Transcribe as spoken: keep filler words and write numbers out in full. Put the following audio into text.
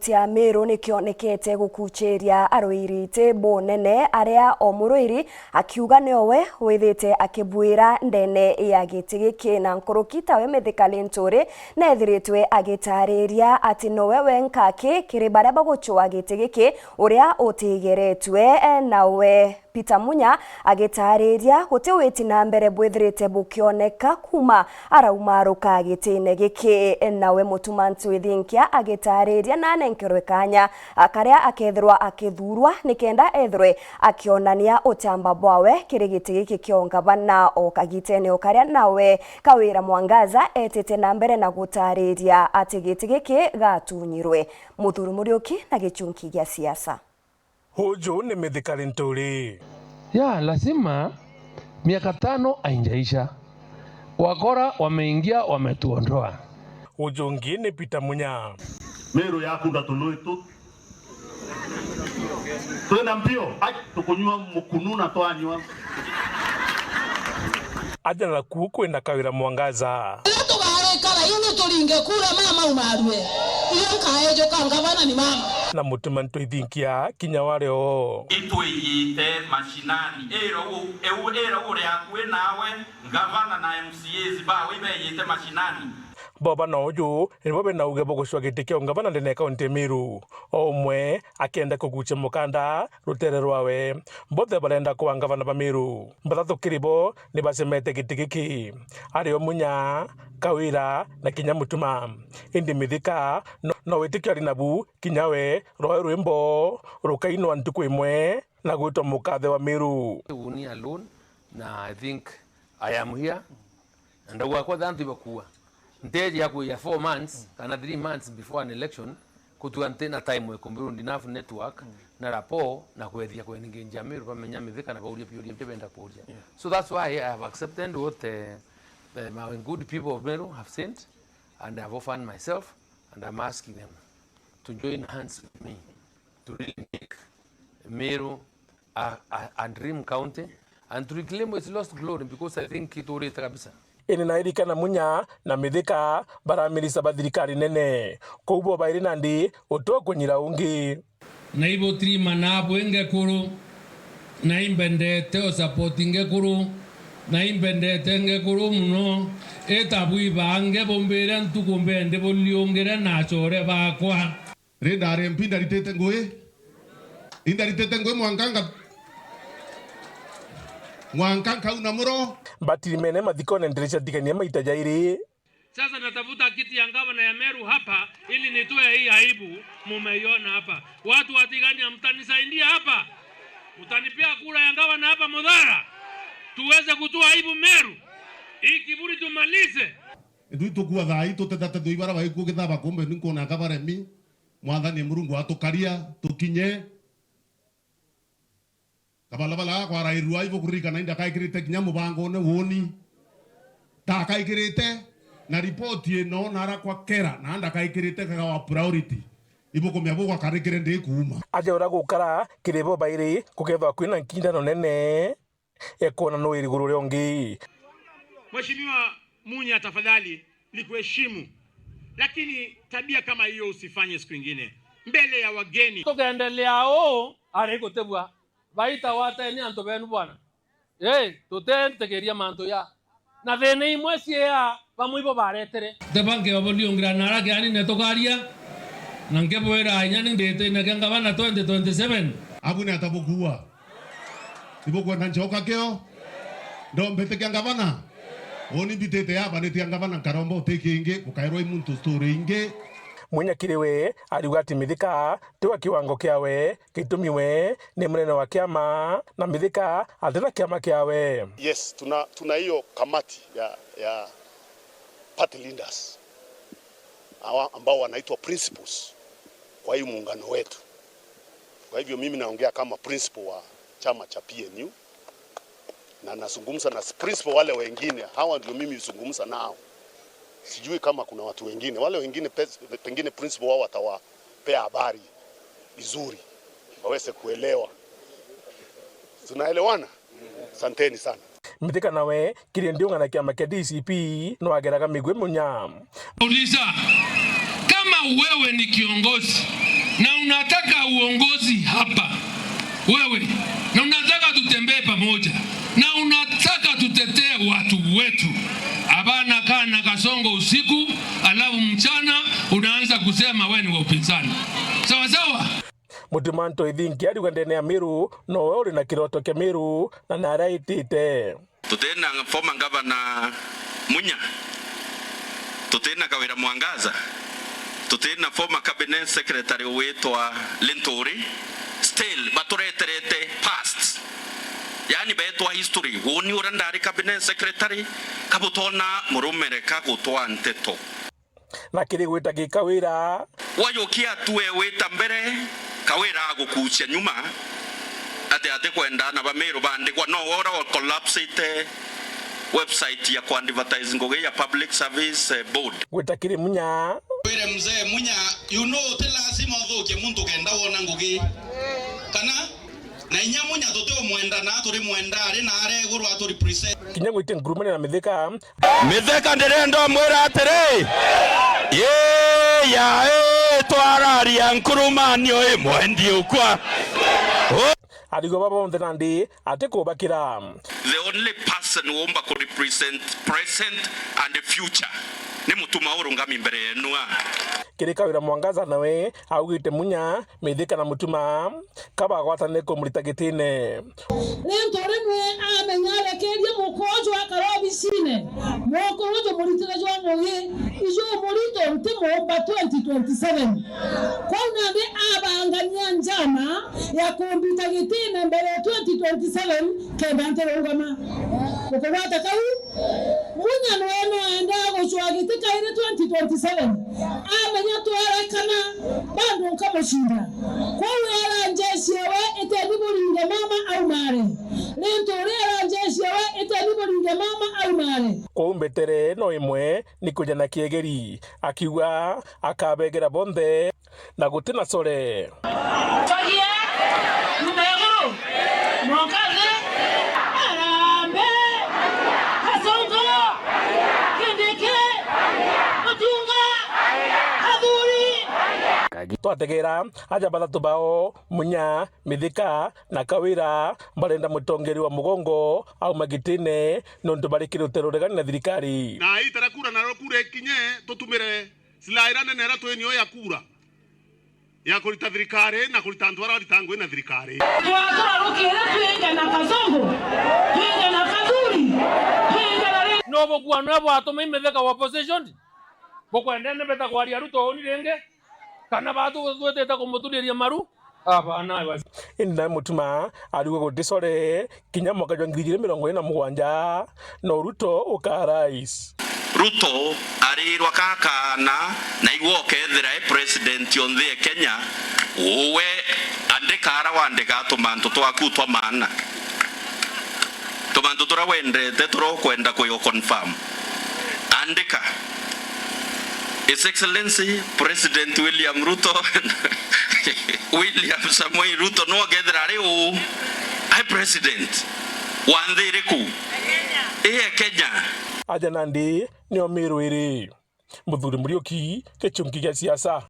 Cia Meru nikionekete gukuchiria arwiri iti bunene, aria o murwiri akiuga niowe withite akibuira ndene ya giti giki, na nkuruki tawe Mithika Linturi neethiritwe agitariria ati nowe wenka ki kiri baria bagucua giti giki uria utigeretwe, nawe Peter Munya agitariria guti witi na mbere bwithirite bukioneka kuuma araumaruka gitine giki. Nawe Mutuma Ntwithinkia agitariria na anenkerwe kanya karia akethirwa akithurwa nikenda ethirwe akionania uchamba bwawe kiri giti giki kia ungavana. O kagitene o karia nawe Kawira Mwangaza etite na mbere na gutariria ati giti giki gatunyirwe. Muthuri Muriuki na gichunki gia siasa. Uju ni Mithika Linturi. Ya, lazima miaka tano haijaisha. Wakora wameingia, wametuondoa. Uju ungi ni Peter Munya. Meru yaku nda tului tu. Twina mpio, ai, tukunyua mukunu na twanyua. Aja naku kwina Kawira Mwangaza. Riria tugarikara ini turinge kura mama umarue. Iyo nkaejuka ngavana ni mama. Na Mutuma Ntwithinkia kinya wario. Itwiyite mashinani. Ira u-, eu ira uri akui nawe, ngavana na M C As bawe ibeyite mashinani. Boba na uju nibo bena uge bwa gucua giti kia ungavana ndene ya kaunti ya Meru. O umwe akenda kugucia mukanda rutere rwawe. Bonthe barenda kwa ngavana ba Meru. Bathatu kiri bo ni bacemete giti giki. Ario Munya, Kawira na kinya Mutuma. Indi Mithika no, no witikia ari nabu kinya we rwawe rwimbo rukainwa ntuku imwe na gwitwa mukathe wa Meru. Uni alone, na I think I am here. Na ndauga kwa thantu ibakua. Nteji ya kuya four months kana three months before an election, kutua ntina time we kubuild enough network na rapport na kwethia kwenengenja Meru bamenya Mithika na bauria biuria biria benda kuuria. So that's why I have accepted what, eh, eh, my good people of Meru have sent, and I have offered myself, and I'm asking them to join hands with me to really make Meru a, a, a dream county and to reclaim its lost glory, because I think iturite kabisa. Ini nairikana Munya na Mithika baramirisa ba thirikari nene. Kou bo bairi nandi utwe kunyira ungi. Na ibutirima na bwingekuru, na imbendete o support ngekuru, na imbendete ngekuru muno. Ita bwibange bumbire ntuku mbendi buliungire na acore bakwa. Ri ndari M P ndaritite ngui? Indaritite ngui mwanka nga-, mwanka nkauna muro? Batirimene mathikone ndirishatigania maita jairi. Sasa natafuta kiti ya gavana ya Meru hapa ili nitoe hii aibu mumeiona hapa. Watu wa Tigania, mtanisaidia hapa? Mtanipea kura ya gavana hapa Muthara? Tuweze kutoa aibu Meru. Hii kiburi tumalize. Ithui tukua thaa ii tutethatethu ibara baikugithaba kumbe ni nkuona kabaremi. Mwathani Murungu atukaria tukinye. Kabalabala kwarairua ibukuririkana indakaikirite kinya mubangone woni. Takaikirite na ripoti ino narakwa kera na ndakaikirite kagawa priority. Ibukumia bugwakarikire ndi kuuma. Aja uria gukara kiri bo bairi kukethwa kwina nkindano nene. Ekona no iri iguru ria ungi. Mheshimiwa Munya, tafadhali nikuheshimu, lakini tabia kama hiyo usifanye siku ingine mbele ya wageni. Tukendelea uu ari gutibua baita wateni antu benu bwana. Ii, tutentikiria mantu ya na thina imwe ciea bamwe ibo baretere. Teba nkiobo ndiungira nara kiani ne tukaria, na nkibwira inya ni nditine kia ngavana twenty twenty-seven. Abu ni atabukua. Ibukwenda ncoka kio? Ndombete kia ngavana? Uni mbitite yaba ni tia ngavana nkaromba uti kingi, gukairwa i muntu story ingi. Munya kiri we ariuga ati Mithika tiwa kiwango kiawe, gitumi we ni munene wa kiama, na Mithika atina kiama kiawe. Yes, tuna, tuna hiyo kamati ya, ya party leaders, hawa ambao wanaitwa principals kwa hii muungano wetu. Kwa hivyo mimi naongea kama principal wa chama cha P N U, na nazungumza na principal wale wengine, hawa ndio mimi huzungumza nao. Sijui kama kuna watu wengine. Wale wengine pe-, pengine principal wao watawapea habari vizuri, waweze kuelewa. Tunaelewana? Asanteni sana. Mithika nawe kiri ndiunga na kiama kia D C P no ageraga migwi Munya. Uliza, kama wewe ni kiongozi, Na unataka uongozi hapa wewe, na unataka tutembee pamoja, na unataka tutetee watu wetu. Hapana kaa na kasongo usiku, alafu mchana unaanza kusema wewe ni wa upinzani. Sawa sawa? Mutuma Ntoithinki ariuga ndene ya Meru nowe uri na kiroto kia Meru na naria itite. Tutina former governor Munya, tutina Kawira Mwangaza, tutina former cabinet secretary witwa Linturi, still batureterete past. Yani betwa history, woni uria ndari cabinet secretary, kabutona murumire ka gutwa nteto. Na kiri gwita ki Kawira. Wajukia tue wita mbere, Kawira agukucia nyuma, ati atikwenda na Bameru bandikwa, no wora wa collapsite website ya ku advertise ngugi ya Public Service, eh, Board. Gwita kiri Munya. Wire mzee Munya, you know, ti lazima uthukie muntu kenda wona ngugi. Kana Na inya Munya tutiumwenda, na turi mwenda ari na aregurwa atu represent. Kinya gwitia Nkurumani na Mithika. Mithika ndirenda umwira atiri, ii ya ii twararia Nkurumani ui mwendi ukwa. Arigo baba bonthe nandi ati kubakira. The only person womba ku represent present and future ni Mutuma urungami mbere yenu aa. Kiri Kawira Mwangaza nawe augite Munya, Mithika na Mutuma kabagwatanire kumurita gitine. Rintu rimwe amenya arekerie muka uju akara obisine, muka uju muritire jwa ngugi iju murito nti muumba twenty twenty-seven. Kwou nandi abangania njama ya kumbita gitine mbere ya twenty twenty-seven kenda ntirungama. Ukugwata kau? Munya nwe no aendaa gucwaa giti kairi twenty twenty-seven. Amenya twerekana, bado nkamucinda. Kwou era njeshi ewe, iteni buringe mama aumare. Rintu uri era njeshi ewe, iteni buringe mama aumare. Kwou mbetere no imwe ni kuja na kiegeri, akiuga akabegera bonthe. Na guti na core. Tugie nyuma iguru, mwoka nthi, Harambee, Kasongo, Kindiki, Mutunga, Kathuri. Twategera aja bathatu bao, Munya, Mithika na Kawira, barenda mutongeri wa mugongo auma gitine nontu bari kiri utero uregani na thirikari. Na itara kura naro kura ikinye, tutumire silaha iria nene iria twi nio ya kura. Ya kurita thirikari na kurita antu aria barita ngugi na thirikari. Twatura rukiri twinge na Kasongo, twinge na Kathuri, twinge na ri- No bukua nwe bwatuma imetheka wa opposition? Bukwenda ni beta kwaria Ruto uni ringi? Kana batu twitite kumuturiria maru? Abana basi. Indi nawe Mutuma ariuga guti core kinya mwaka jwa ngiri ijiri mirongo iri na mugwanja, no Ruto uka rais. Ruto arirwa kakaana, na igwe ukethira e president o nthi e Kenya, uwe andika ara wandika tumantu twaku twa maana. Tumantu turia wendete, turia ukwenda kwi confirm. Andika. His Excellency President William Ruto, William Samoei Ruto, no ukethira ari uu, ai president wa nthi iriku? Ii e Kenya. Aja nandi nio Miru iri. Muthuri Muriuki, gichungi gia siasa.